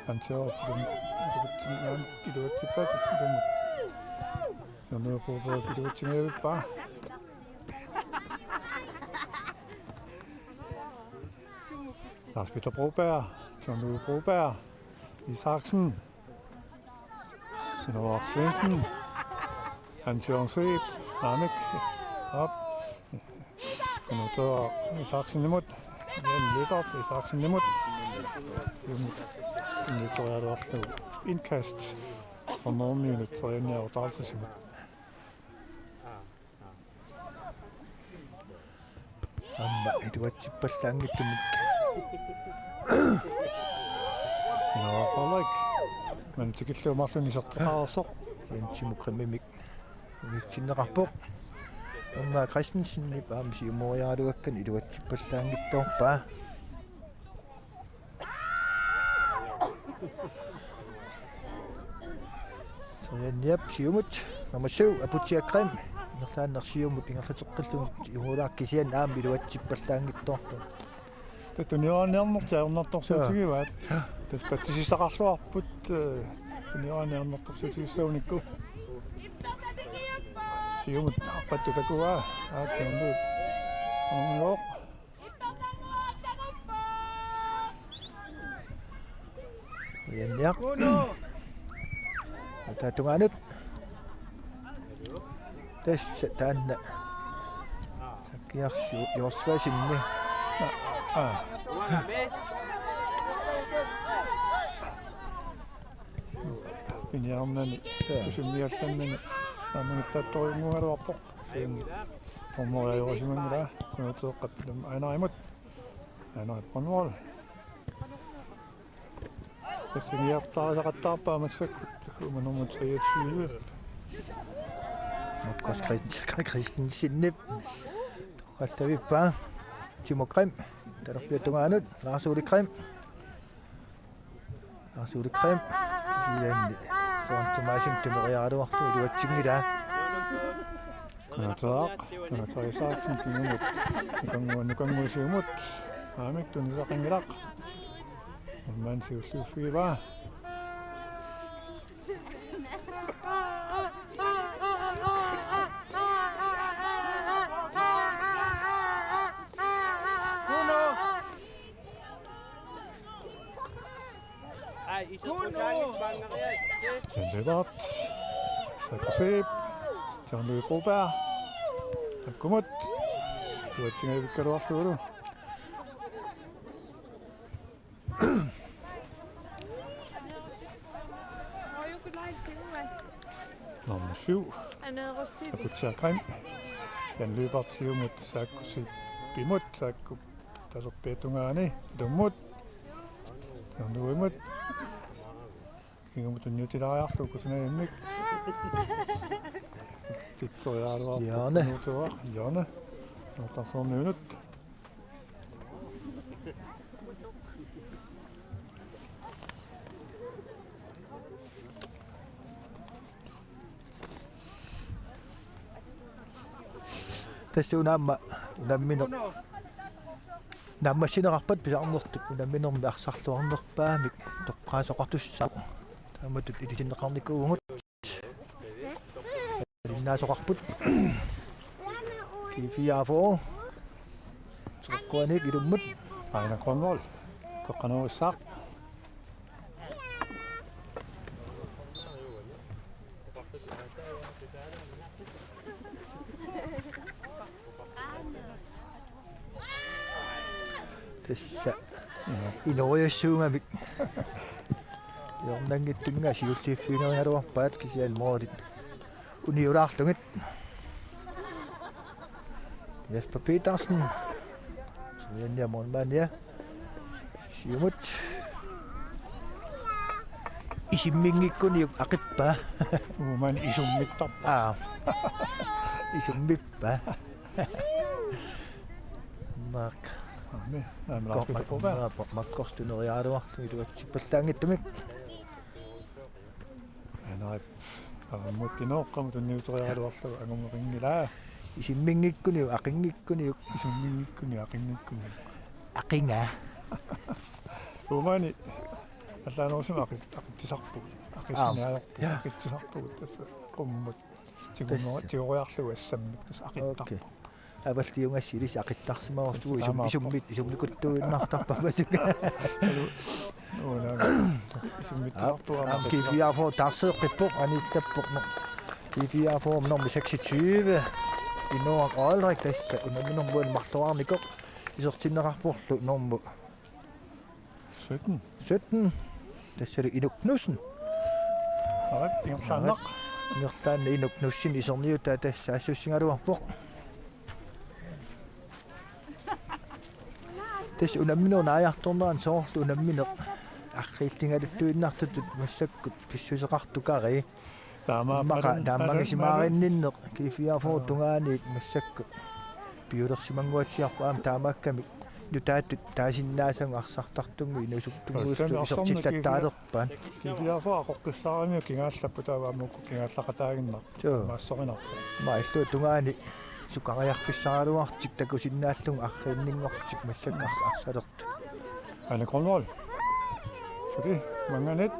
Hans Jørgen, iluatsin-, iluatsippaat, Blumut. Søren Broberg, iluatsingavippaa. Lars Peter Broberg, John Louis Broberg, Isaksen, Henrik Svendsen, Hans Jørgen Seep, Aamik, op. Kunuutoq Isaksenimut, Jan Lyberth Isaksenimut. Imut, imut, indkast. Fornormiunut, Torianni Autaartisimut. Aamma iluatsippallaanngitsumik. Nå, Ulrik. Men tikillugu marlunnik iserteqarsoq. Jensimut Grimmimik unitsinneqarpoq. Erneeq Christensenip aamma siumoriaraluakkani iluatsippallaanngitsoorpaa. Torianniap siumut, nummer syv, Aputsiaq Grimm. Ingerlaannaq siumut ingerlateqqillugu siumulaaq kisianni aamma iluatsippallaanngitsoorpoq. Tassa tunioraaniarnertik ajornartorsiutigivaat. Jaa. Tassa patsisissaqarluarput, eh, tunioraaniarnertorsiutigissagunikku. Siumut arpattut takuaa. Aa, tiornuut. Orngoq. Ujanniaq. Ata tungaanut. Tassa taanna. Sakkiarsu Jorsvasinni. Aa. Piniarnani. Jaa. Tusummiallannani. Aamma nuttattorujunnguugaluarpoq. Siin. Tormoriajuusimanngilaa. Kunuuteeqqap Ainarimut. Aina Brandvold. Tassaniartaarisaqattaarpaa massakkut. Uuma nummer treogtyve. Markus Christ-, Christensenip. Toqqallavippaa. Timo Grimm. Talerpiata tungaanut. Lars Ole Grimm. Lars Ole Grimm. Kisianni Søren Thomassen tunoriaraluarlugu iluatsinngilaa. Kunuuteeraq, Kunuuteeraq Isaksen kingumut. Nukanngu-, Nukannguaq siumut. Aamik tunisaqanngilaq. Aamma siulliuffigivaa. Jan Lyberth. Sakusiip. John Louis Broberg. Takkumut. Iluatsingavikkaluarlugulu. Nummer syv. Aputsiaq Grimm. Jan Lyberthimut, Saakku Sippimut, Saakku talerpiata tungaani, ilummut, Jan Lyberthimut, kingumut tunniutilaariarlugu kusinavimmik. Titseriaraluarpoq. Hjørne. Nuutuaq, hjørne. Nuutarsuarmiunut. Tassa una aamma unammineq naammassineqarpat pisarnertut unamminermi arsarluarnerpaamik toqqaasoqartussaavoq. Taamatut ilisinneqarnikuuvugut. Alinnaasoqarput. G fireogfyrre. Soqquanik ilummut. Aina Grønvold. Koqqanuussaaq. Tassa. Inorujussuugamik. Hjørnanngitsuminnga siulliuffigineriaraluarpaat kisianni målit uniulaarlugit. Jesper Petersen. Soriannia målmandia. Siumut. Isimminngikkuniuk aqippaa. Uumaani isummittarpaa. Aa. Isummippaa. Mark. Aami, aami, Ko-, Lars Peter Broberg. Mark, Mark Korstuneriaraluarlu iluatsippallaanngitsumik. Anarip. Aamma kinoqqamut tunniuteriaraluarlugu angumeqinngilaa. Isimminngikkuniuk, aqinngikkuniuk. Isimminngikkuniuk, aqinngikkuniuk. Aqinga. Uumaani allaanerusumik aqis-, aqitsisarpugut. Aqissiniarpugut. Aap. Ja. Aqitsisarpugut tassa qummut. Tigumo-, tassa. Tigoriarlugu assammik tassa aqittarpugut. Okay. Avalliungassi ilissi aqittarsimavarput. Tassa isum-, taamaappoq. Isummit-, isummikuttuinnartarpavasuk. Uunaa. Isummit-, aap, tusartuarama aamma G fireogfyrre taarseeqqippoq, aniillappoq no-, G fireogfyrre nummer seksogtyve. Inoaq Olrik tassa unamminermut marluarnikoq isertinneqarporlu nummer sytten. Sytten. Tassali Inuk Knudsen. Aap, ingerlaannaq. Ingerlaannaq Inuk Knudsen iserniutaa tassa assussigaluarpoq. Tassa unamminerup naajartornerani soorlu unammineq arriilligaluttuinnartutut massakkut pissuseqartukariit. Taamaappa-, immaqa taamma-, taamaasimaariinninneq G fireogfyrre tungaaniit massakkut piulersimannguatsiarpoq aamma taamaakkami nutaatut taasinnaasagut arsartartunnguit inuusuttunnguillu isertillattaalerpaat. G fireogfyrre aqoqqissaaramiuk kingaallapput taava aamma uku kingaallaqataaginnarpoq. Joo. Maassorinarpoq. Aamma illuatungaani sukariarfissaraluartik takusinnaallugu arriinninngortik massakkut ars-, arsalertut. Aina Grønvold. Suli, mannganit.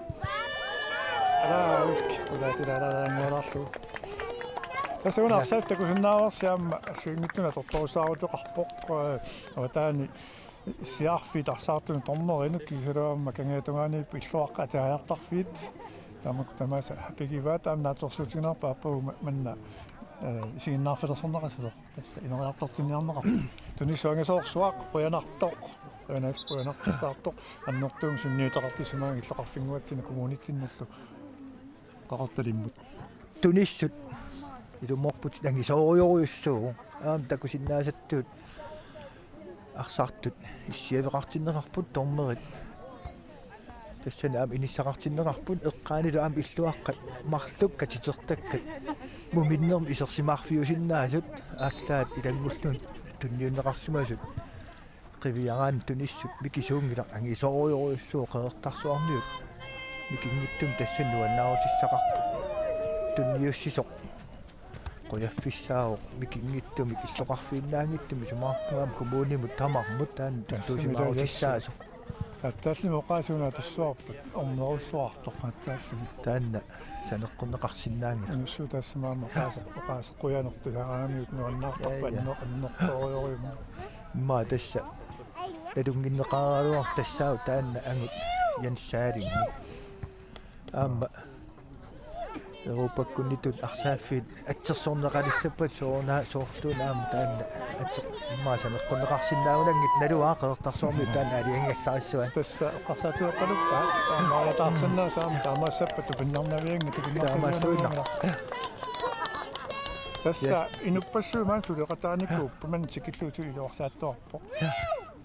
Alaavik, qulaatilaalaalaanngualaarlugu. Tassa una arsaq takusinnaavarsi aamma assigiinngitsunik atortorissaaruteqarpoq, eh, avataani issiarfiit arsaartunut dommerinut kiisalu aamma Kangiatungaaniippoq illuaqqat atiariartarfiit. Taamak tamaasa apigivaat aamma naatsorsuutigineqarpoq aappaagu ma-, manna, eh, isiginnaarfilersorneqassasoq. Tassa ineriartortinniarneqarpoq. Tunissut angisoorsuaq, qujanartoq, qujanaq-, qujanaqissaartoq, annertuumik sunniuteqartussimagamik illoqarfinnguatsinni kommunitsinnullu Qaqortalimmut. Tunissut ilumoorputit angisoorujorujussuuvoq. Aamma takusinnaasattut arsartut issiaveqartinneqarput dommerit. Tassani aamma inissaqartinneqarput eqqaanilu aamma illuaqqat marluk katitertakkat muminnermi isersimaarfiusinnaasut aallaat ilanngullugit tunniunneqarsimasut. Qiviaraanni tunissut mikisuunngilaq angisoorujorujussuuvoq Qeqertarsuarmiut. Mikinngitsumik tassani nuannaarutissaqarpoq. Tunniussisoq. Qujaffissaavoq mikinngitsumik illoqarfiinnaanngitsumik isumaqarpunga aamma kommunimut tamarmut taanna tulluusimaarutissaasut. Aatsaallimmi oqaasii una atussuarput, ornerussuartoq aatsaallimmi. Taanna saneqqunneqarsinnaanngilaq. Inussuu taassuma aamma oqaaseq, oqaaseq qujanaq tusaraangamiuk nuannaartarpoq. Ja, ja. Anno-, annertoorujussuuvoq. Immaqa tassa nalunnginneqaraluartoq tassaavoq taanna angut Jens Saalingmi. Aamma Europakkunnitut arsaaffiit atsersorneqalissappat sooruna soorluuna aamma taanna atseq immaqa saneqqunneqarsinnaagunanngitsoq naluara Qeqertarsuarmiut taanna aalajangigassarissuaat. Tassa eqqarsaatigeqqaluppaat taamaaliortaarsinnaasut aamma taamaassappat tupinnarnavianngilaq tupinnarnavianngilaq. Taamaattuinnaq. Tassa inuppassuit maani suleqataanikuupput, maani tikillugu iluarsaattuarpoq.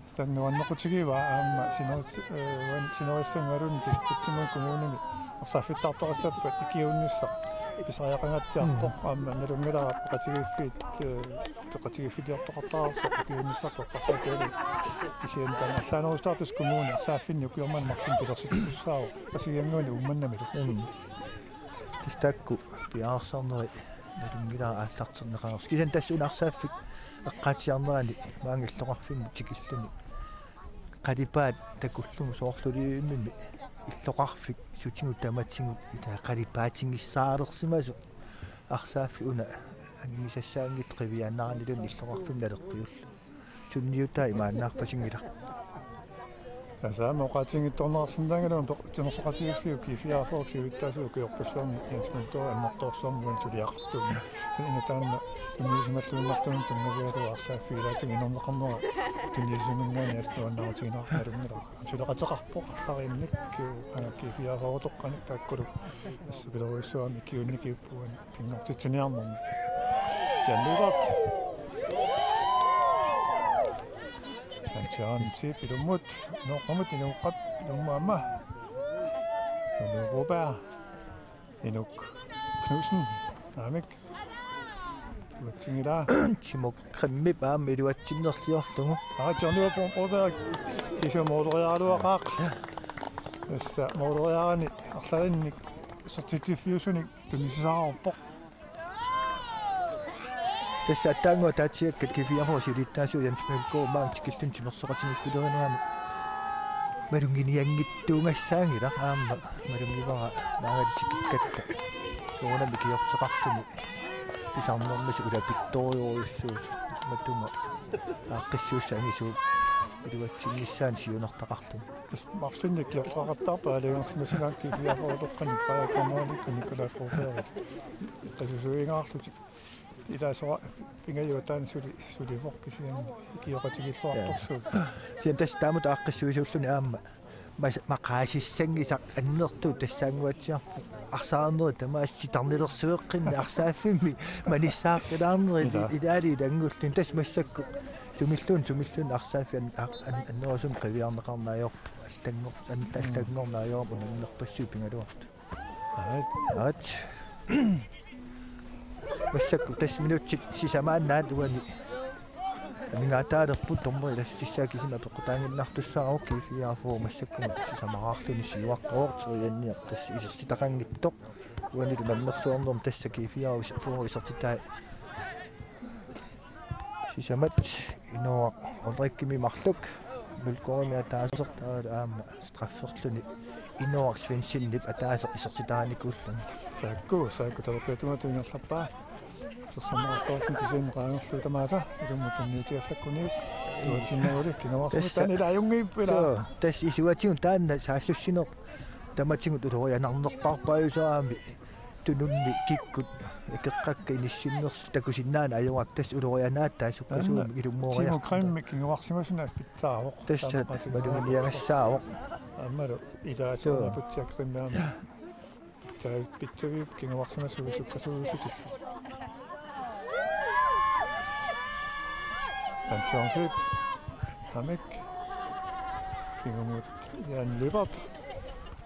Tassa nuannequtigivaat aamma sineris-, eh, uani sinerissami imaluunniit Tasikkutsimut kommunimi arsaaffittaartorissappat ikiuinnissaq pisariaqangaatsiarpoq. Mm. Aamma nalunngilara peqatigiiffiit, eh, peqatigiiffiliortoqartarpoq ikiuinnissaq toqqarsaatigalugu. Kisianni taanna allaanerusutaartussaq kommuni arsaaffinni ukioq manna marlunnik pilersitsisussaavoq Aasiannguani Uummannamilu. Mm. Tassa taakku piareersarneri nalunngilara aallartinneqareersoq. Kisianni tassa una arsaaffik eqqaatsiarnerani maanga illoqarfimmi tikilluni qalipaat takullugu soorlu ullumi illoqarfik sutigut tamatigut ila qalipaatigissaalersimasoq arsaaffik una angigisassaanngitsoq qiviaannaraniluunniit illoqarfimmi naleqqiullugu. Sunniutaa imaannaarpasinngilaq. Tassa aamma oqaatiginngitsoorneqarsinnaanngilagut timersoqatigiiffiup G-fireogfyrre siulittaasup ukiorpassuarni Jens Mølgaard annertoorsuarmik suliaqartuuvoq. Taanna taanna tunniusimalluinnartunut tunngavigalugu arsaaffik ilaatigut inorneqarnera tunniussiminngaanniit assut nuannaarutigineqarneq nalunngilara. Suleqateqarpoq arlalinnik, eh, qanga G-fireogfyrre-toqqanik taakkulu assut pilerujussuarnik ikiuinnikkut uani pinngortitsiniarnermi. Jan Lyberth. Hans Jørgen Zeeb ilummut, Nooqqamut, Inooqqap ilummut aamma. Inuk Broberg, Inuk Knudsen, naamik. Iluatsinngilaa. Timo Grimmip aamma iluatsinnerliorlugu. Aa, Johnny Bro-, Broberg, kiisalu mooleriaraluaqaaq. Tassa mooleriarani arlalinnik isertitsiffiusunik tunisisaareerpoq. Tassa aatsaannguaq ataatsigakku G-fireogfyrre siulittaasup Jens Mølgaard maanga tikilluni timersoqatigiiffilerinerani malunnginianngitsuugassaanngilaq aamma malunngivara maangali tikikkatta. Soorunami ikiorteqarluni pisarnermisi ulapittorujussuusoq matuma aaqqissuussat angisuut iluatsinnissaannut siunertaqarluni. Tassa marlunnik ikiorteqaqattaarput aalajangersimasunga G-fireogfyrre-toqqanik Frederik Korneliusen Nikolaj Broberg. Qasusuigaarlutik. Ilaa soorlu pingajuat taanna suli, sulivoq kisianni ikioqatigiilluartorsuuvoq. Kisianni tassa taamatut aaqqissuisuulluni aamma mas-, maqaasissanngisaq annertooq tassaannguatsiarpoq. Arsaarnerit tamaasa titarnilersueqqinneq arsaaffimmi manissaaqqilaarnerit. Ila. Ilaali ilanngulluni tassa massakkut sumilluunniit, sumilluunniit arsaaffiit an-, an-, annerusumik qiviarneqarneq ajorpoq. Allanngor-, an-, allanngorneq ajorami unamminerpassuit pigaluartut. Aat. Aat. Massakkut tassa minutsit sisamaannaat uani. Amigaataalerput dommeri ilassutissai kisimi apeqqutaaginnartussaavoq. G-fireogfyrre massakkumut sisamaraarluni siuaqqavoq, terianniaq tassa isertitaqanngitsoq. Uanilu nammersuarnermi tassa G-fireogfyrre isertitai. Sisamat Inooq Ulrikkimik marluk, Mølgaardimik ataaseq taavalu aamma strafferluni Inooq Svendsenip ataaseq isertitaanikuulluni. Saakku, saakku talerpiatungaatigut ingerlappaa. Sersermaqarluarluni kisianni qaangerlugu tamaasa ilummut tunniutiallakkuniuk. Iluatsinnaguli kinguarsimut. Tassa. Taanna ila ajunngippoq ila. Suu, tassa isuatigut taanna saassussineq tamatigut ulorianarnerpaarpaajusaarami. Tunummi kikkut ikeqqakka inissinnersut takusinnaaneq ajorami, tassa ulorianaataasoq sukkasuumik ilummooriarluta. Timo Grimmip kinguarsimasunik pitsaavoq. Tassa taamaqatigiinnaat maluginiagassaavoq. Aammalu ilaat. Suu. Suunaputsia Grimmip aamma. Pitsaa-, pitsaviup kinguarsimasunik sukkasuujupput. Hans Jørgen Zeeb. Naamik. Kingumut Jan Lyberth.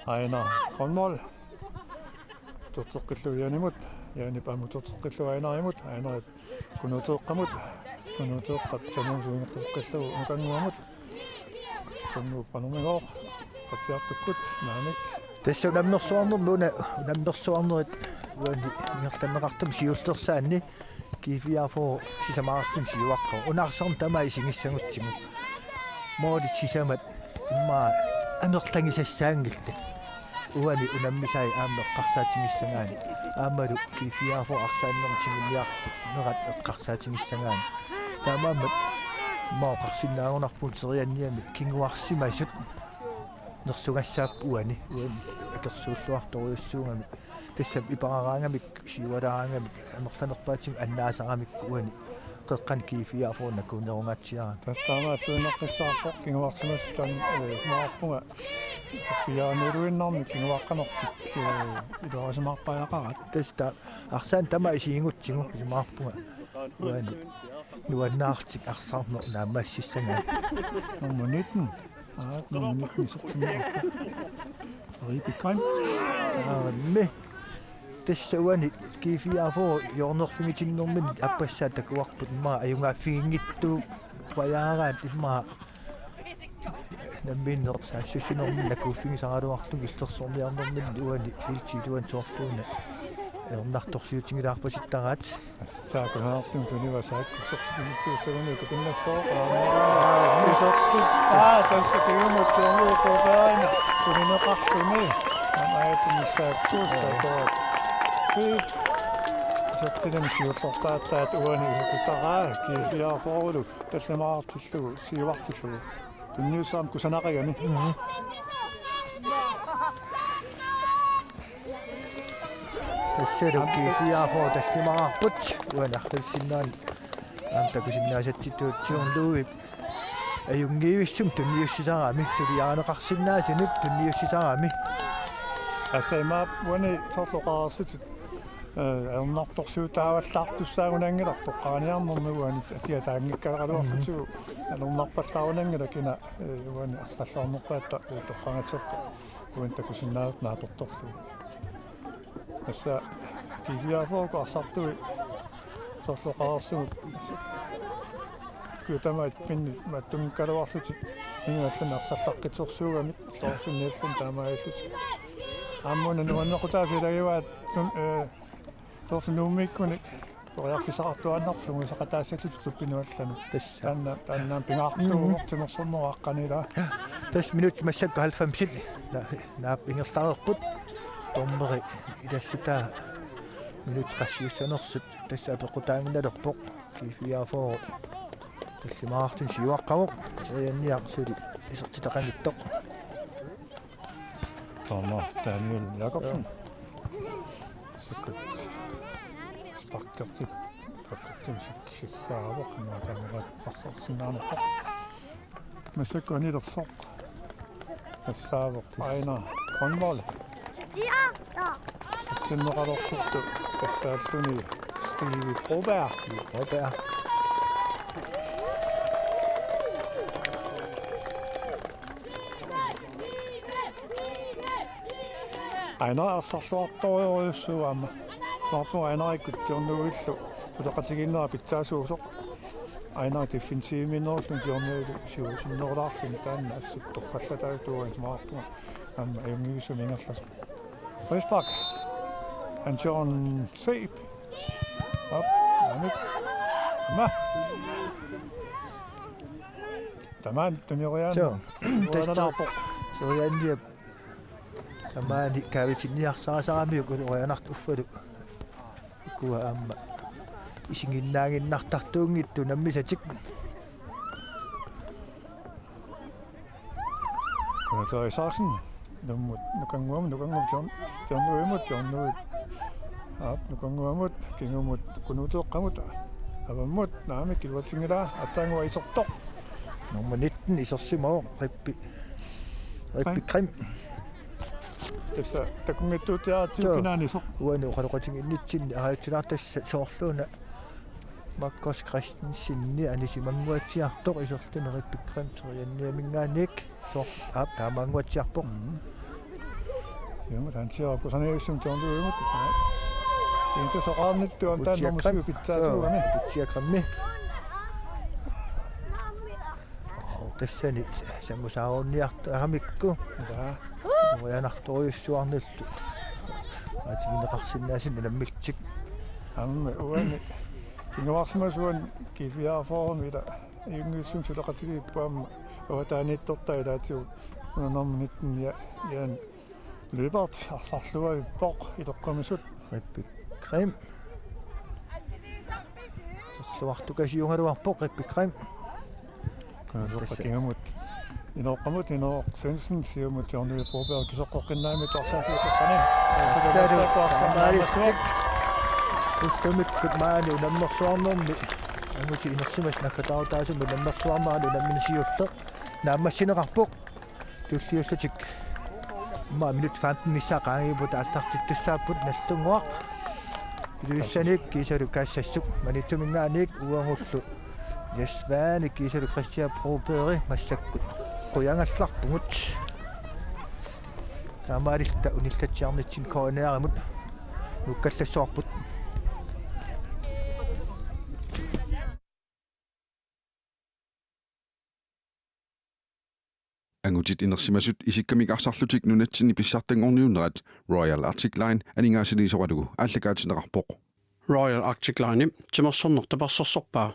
Aina Grønvold. Uterteqqillugu Janimut, Janip aamma uterteqqillugu Ainarimut, Ainarip Kunuuteeqqamut, Kunuuteeqqap samuusuingerteqqillugu Nukannguamut, Nukannguup qanormigooq, Qatsiartukkut, naamik. Tassa unammersuarnermi una, unammersuarnerit uani ingerlanneqartumi siullersaanni, G-fireogfyrre sisamaraartumik siuaqqavoq. Una arsarneq tamaat isigissagutsigu. Målit sisamat immaqa amerlagisassaanngillat. Uani unammisai aamma eqqarsaatigissagaanni. Aammalu G-fireogfyrre arsaannermut tigummiarnerat eqqarsaatigissagaanni. Taamaammat immaqa oqarsinnaagunarpugut terianniami kinguarsimasut nersugassaapput uani, uani akersuulluartorujussuugami. Tassami iperaraangamikku, siuaraaraangamikku, amerlanerpaatigut annaasaramikku uani Qeqqani G fireogfyrre nakuunerungaatsiarami. Tassa taamaattuinnaqqissaarpoq kinguarsimasut, ee, isumaqarpunga fire nul-iinnarmik kinguaqqanertik, ee, iluarisimaarpariaqaraat. Tassa ta-, arsaq tamaat isiginngitsugut isumaqarpunga. Uani nuannaartik arsarneq naammassissagaa. Nummer nitten. Aa, nummer nitten isertinneqarpoq. Ribe Krim. Aammi. Tassa uani G fireogfyrre hjørnerfigitinnermini aappassaa takuarput immaqa ajugaaffiginngitsuupajaaraat immaqa namminneq saassussinermini nakuuffigisaraluarlugit illersorniarnermini uani feltip iluani soorluuna ajornartorsiutigilaarpasittaraat. Tassa kusanartumik tuniva saakkusertiginngitsuussagunik tupinnassaaq. Aa, isertittaa tassa kingumut kingumut koopeerina tunineqarluni. Aamma ajattunissaakkuussatoq. Siit. Isertinami siullerpaataat uani isertitaraa G fireogfyrrelu tallimaartillugu siuartillugu. Tunniussaammat kusanaqigami. Mhm. Tassalu G fireogfyrre tallimaarput uani arriitsinnaani aamma takusinnaasatsitut John Louis. Ajunngivissumik tunniussisarami, suliarineqarsinnaasunut tunniussisarami. Tassa imaappoq uani soorlu oqareersutit, ee, ajornartorsiutaavallaartussaagunanngilarput toqqaaniarnermi uani atia taanngikkaleraluarlutigu, mhm, ajornarpallaarunanngilaq kina, ee, uani arsalluarnerpaatta, ee, toqqagassappat uani takusinnaanerput naapertorlugu. Tassa G fireogfyrre arsartui soorlu oqareersumut. Kujataama pinni mattumiikkaluarlutik ingallanik arsallaqqitsorsuugamik soorsunniilluni taamaallutik. Aamma una nuannequtaasa ilagivaat tun, ee, soorlu Nuummiikkunik periarfissaqartuaannarpoq sungiusaqataassallutik tuppinuallanut. Tassa. Taanna, taanna pingaartuuvoq, mm, timersornerup aqqaniilaa. Tassa minutsit massakkut halvfemsit. Na-, naap ingerlareerput. Dommeri ilassutaa minutsit qassiussanersut. Tassa apeqqutaaginnalerpoq. G fireogfyrre tallimaarluni siuaqqavoq. Terianniaq suli isertitaqanngitsoq. Taama Daniel Jakobsen. Sikkut. Sparkertip. Sparkertip sik-, sikkaavoq. Maataamera parsarsinnaanerpoq. Massakkut anilersoq. Tassaavoq Aina Grønvold. Isertinneqalersortoq tassaalluni Steve Broberg. Broberg. Aina arsarluartorujussuuvoq aamma. Maarpu Ainarikkut John Louisillu suleqatigiinnera pitsaasuusoq. Aina defensiviminnerullu John Louilu siusinnerulaarluni taanna assut torrallataatuuvoq isumaqarpunga. Aamma ajunngivissumik ingerlasoq. Frispark. Hans Jørgen Zeeb. Op. Aamma. Aamma. Taman tuneriaan. Suu. Tassa. Uanarpoq. Terianniap tamaani kaavitsinniarsarisaramiuk uluorianartut uffalu. Ukua aamma isiginnaaginnartartuunngitsut unammisatik. Kunataa Isaksen. Nummut, nukannguamut, nukannguamut, John, John Louimut, John Louimut. Aap, nukannguamut, kingumut, Kunuuteeqqamut, avammut, naamik, iluatsinngilaa, aatsaannguaq isertoq. Nummer nitten isersimavoq, Rippi, Rippi Krim. Tassa, takunngitsuutigaarput. Suu. Kinaanisoq. Uani oqaloqatigiinnitsinni, aajuna tassa soorluuna. Markus Christensen anisimannguatsiartoq isertuni Rippi Krim terianniaminngaanniit soorlu aap taamaannguatsiarpoq. Mm. Siumut Hans Jørgen kusanarujussuarmik John Louimut. Inta soqarnittuam taanna Butchia Krim. Normu syv pitsaasuugami. Suu, Butchia Krimmi. Tassani sangusaarunniartoramikku. Jaa. Uanartorujussuarnillu. Aatigineqarsinnaasut unammisatik. Aamma uani. Kinguarsimasut uani G fireogfyrremi ila ajunngivissumik suleqatigiipput aamma avataaniittortaa ilaatigut. Una nummer nitten ja, Jan Lyberth arsarluavippoq ileqqumisut. Rippi Krim. Sorluartukasiugaluarpoq Rippi Krim. Kunasoqqa kingumut. Inooqqamut Inooq Svendsen siumut John Louis Broberg kiseqqoqqinnaammat arsaaffiuteqqani. Assalu. Taamaaliorlutik. Ullumikkut maani unammersuarnermi. Angutit inersimasut naggataarutaasumut nammersuarneralu unammineq siulleq naammassineqarpoq. Tulliullutik immaqa minut femten missaa qaangiuppata aallartittussaapput Nagdlunguaq Ilulissanik kiisalu Kaassassuk Maniitsuminngaanniit uagullu Jes Svane kiisalu Christian Broberg massakkut qujangallarpugut. Taamaalilluta unillatsiarnitsinni K N R-imut nuukkallassavarput. Angutit inersimasut isikkamik arsarlutik nunatsinni pissartanngorniunnerat Royal Arctic Line aningaasaliisoralugu aallakaatitsineqarpoq. Royal Arctic Line timersorneq tapersersorpaa